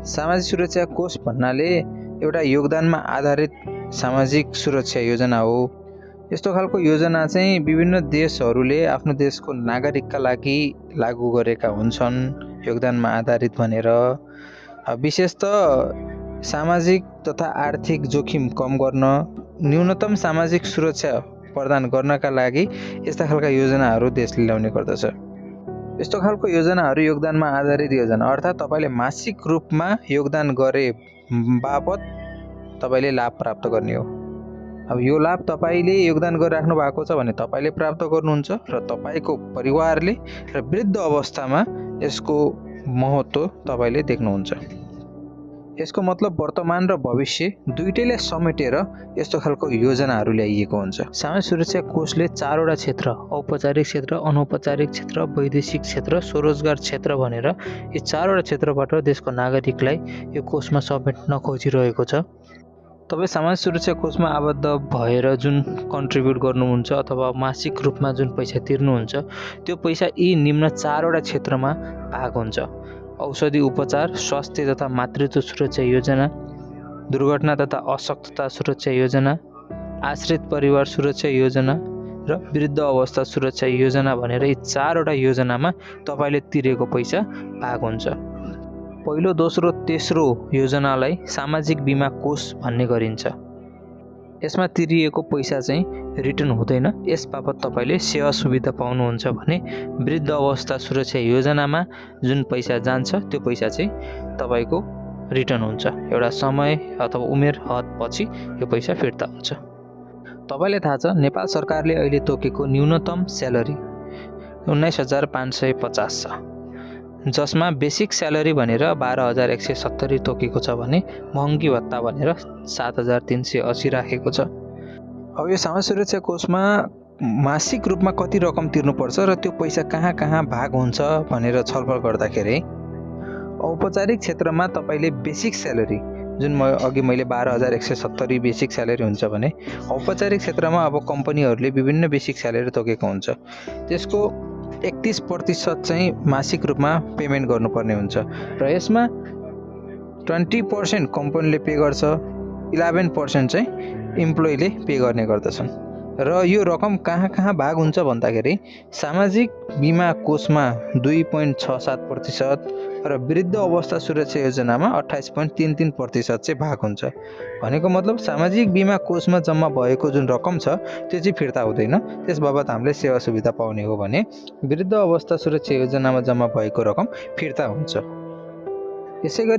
सामाजिक सुरक्षा कोष भन्नाले एउटा योगदानमा आधारित सामाजिक सुरक्षा योजना हो। यस्तो खालको योजना चाहिँ विभिन्न देशहरूले आफ्नो देशको नागरिकका लागि लागू गरेका हुन्छन् योगदानमा आधारित भनेर। विशेषतः सामाजिक तथा आर्थिक जोखिम कम गर्न, न्यूनतम सामाजिक सुरक्षा प्रदान गर्नका लागि यस्ता खालका योजनाहरू देशले ल्याउने गर्दछ। यस्तो खालको योजनाहरू योगदानमा आधारित योजना अर्थात् तपाईँले मासिक रूपमा योगदान गरे बापत तपाईँले लाभ प्राप्त गर्ने हो। अब यो लाभ तपाईँले योगदान गरिराख्नु भएको छ भने तपाईँले प्राप्त गर्नुहुन्छ र तपाईँको परिवारले र वृद्ध अवस्थामा यसको महत्त्व तपाईँले देख्नुहुन्छ। यसको मतलब वर्तमान र भविष्य दुईटैलाई समेटेर यस्तो खालको योजनाहरू ल्याइएको हुन्छ। सामाजिक सुरक्षा कोषले 4 वटा क्षेत्र, औपचारिक क्षेत्र, अनौपचारिक क्षेत्र, वैदेशिक क्षेत्र, स्वरोजगार क्षेत्र भनेर यी 4 वटा क्षेत्रबाट देशको नागरिकलाई यो कोषमा समेट्न खोजिरहेको छ। तपाईँ सामाजिक सुरक्षा कोषमा आबद्ध भएर जुन कन्ट्रिब्युट गर्नुहुन्छ अथवा मासिक रूपमा जुन पैसा तिर्नुहुन्छ त्यो पैसा यी निम्न 4 वटा क्षेत्रमा भाग हुन्छ। औषधि उपचार, स्वास्थ्य तथा मातृत्व सुरक्षा योजना, दुर्घटना तथा अशक्तता सुरक्षा योजना, आश्रित परिवार सुरक्षा योजना र वृद्ध अवस्था सुरक्षा योजना भनेर यी 4 वटा योजनामा तपाईँले तिरेको पैसा भाग हुन्छ। पहिलो, दोस्रो, तेस्रो योजनालाई सामाजिक बीमा कोष भन्ने गरिन्छ। यसमा तिरिएको पैसा चाहिँ रिटर्न हुँदैन। यस बापत तपाईँले सेवा सुविधा पाउनुहुन्छ भने वृद्ध अवस्था सुरक्षा योजनामा जुन पैसा जान्छ त्यो पैसा चाहिँ तपाईँको रिटर्न हुन्छ। एउटा समय अथवा उमेर हदपछि यो पैसा फिर्ता हुन्छ। तपाईँलाई थाहा छ नेपाल सरकारले अहिले तोकेको न्यूनतम स्यालेरी 19,550 छ, जसमा बेसिक स्यालेरी भनेर 12,170 तोकेको छ भने महँगी भत्ता भनेर 7,380 राखेको छ। अब यो सामाजिक सुरक्षा कोषमा मासिक रूपमा कति रकम तिर्नुपर्छ र त्यो पैसा कहाँ कहाँ भाग हुन्छ भनेर छलफल गर्दाखेरि औपचारिक क्षेत्रमा तपाईँले बेसिक स्यालेरी जुन अघि मैले 12,170 बेसिक स्यालेरी हुन्छ भने औपचारिक क्षेत्रमा अब कम्पनीहरूले विभिन्न बेसिक स्यालेरी तोकेको हुन्छ। त्यसको 31% चाहिँ मासिक रूपमा पेमेन्ट गर्नुपर्ने हुन्छ र यसमा 20% कम्पनीले पे गर्छ, 11% चाहिँ इम्प्लोइले पे गर्ने गर्दछन्। र यो रकम कहाँ कहाँ भाग हुन्छ भन्दाखेरि सामाजिक बीमा कोषमा 2.67% र वृद्ध अवस्था सुरक्षा योजनामा 28.33% चाहिँ भाग हुन्छ। भनेको मतलब सामाजिक बीमा कोषमा जम्मा भएको जुन रकम छ त्यो चाहिँ फिर्ता हुँदैन, त्यस बाबत हामीले सेवा सुविधा पाउने हो भने वृद्ध अवस्था सुरक्षा योजनामा जम्मा भएको रकम फिर्ता हुन्छ। यसै गरी